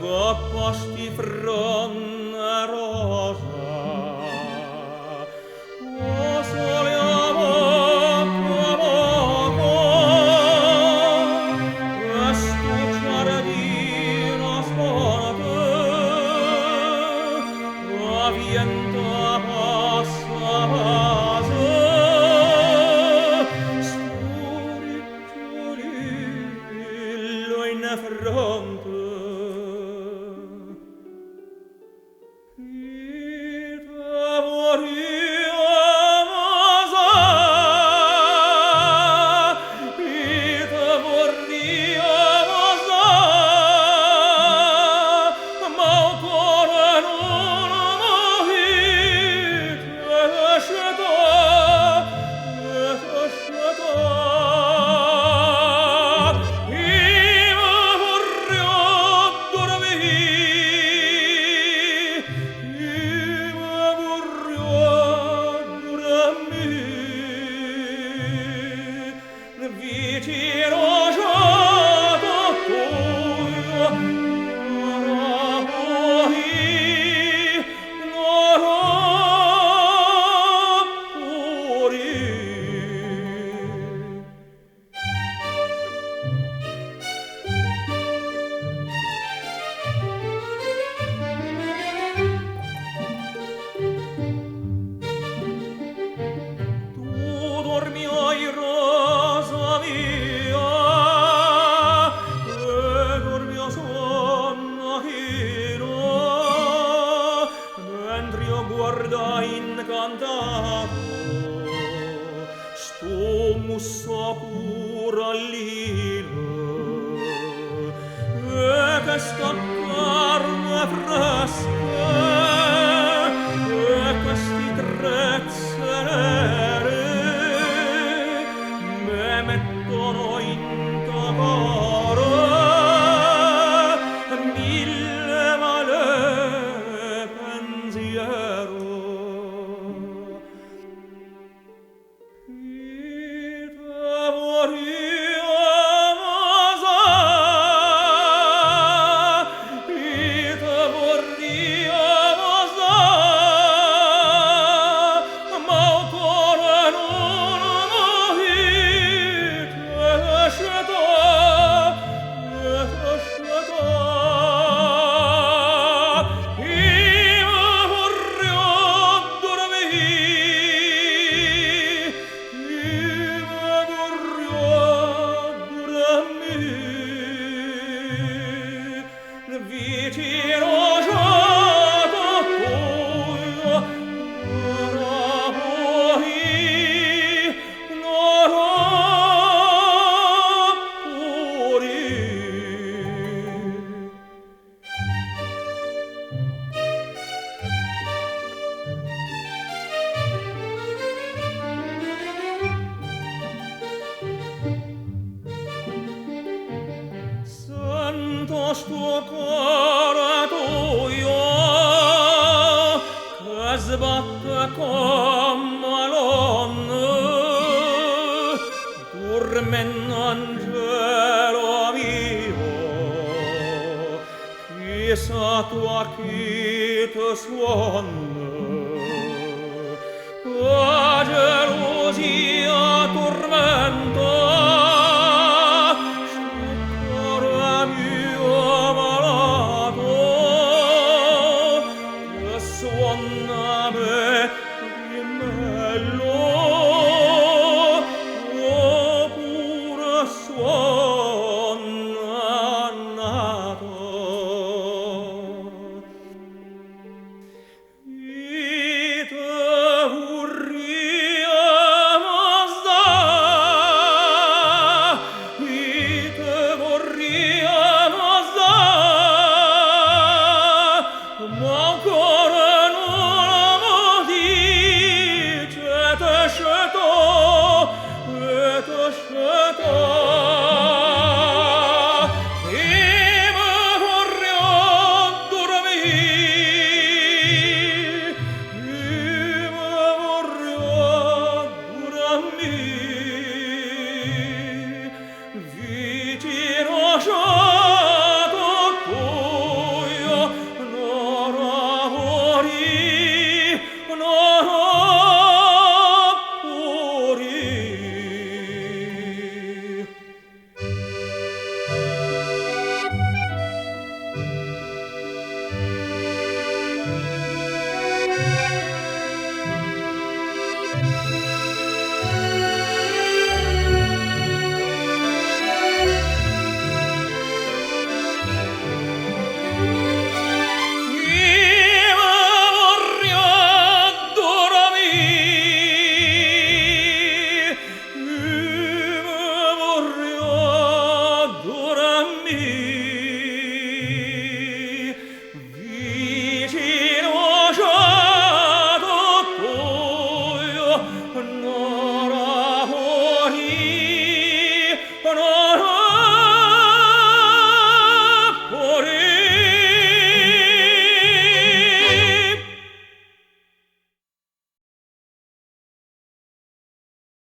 'Ncopp'a 'sti ffronne 'e rosa 'O sole a poco a poco Pe' 'stu ciardino sponte 'O viento 'a passa a vasa 'Stu ricciulillo in fronte. I' te vurria vasà, i' te vurria vasà, ma 'o core nun m' 'e scetà, 'e te scetà. I' me vurria addurmì, i' me vurria addurmì vicino 'o ciato tujo, n'ora pur'i', n'ora pur'i'. Tu dormi oi rosa mia, e dormi a suonno chino, mentr'io guardo incantato 'stu musso curallino e chesta carne fresca e chesti trezze nere me mettono 'int' 'o core mille male penziere. I' te vurria vasà, i' te vurria vasà, ma 'o core nun m' 'e scetà, 'e te scetà. I' me vurria addurmì, i' me vurria addurmì vicino 'o ciato tujo, n'ora pur'i', n'ora pur'i'. Sento 'stu core tujo che sbatte comm'a ll'onne, durmenno angelo mio, chi sa tu a chi te suonne. 'A gelusia.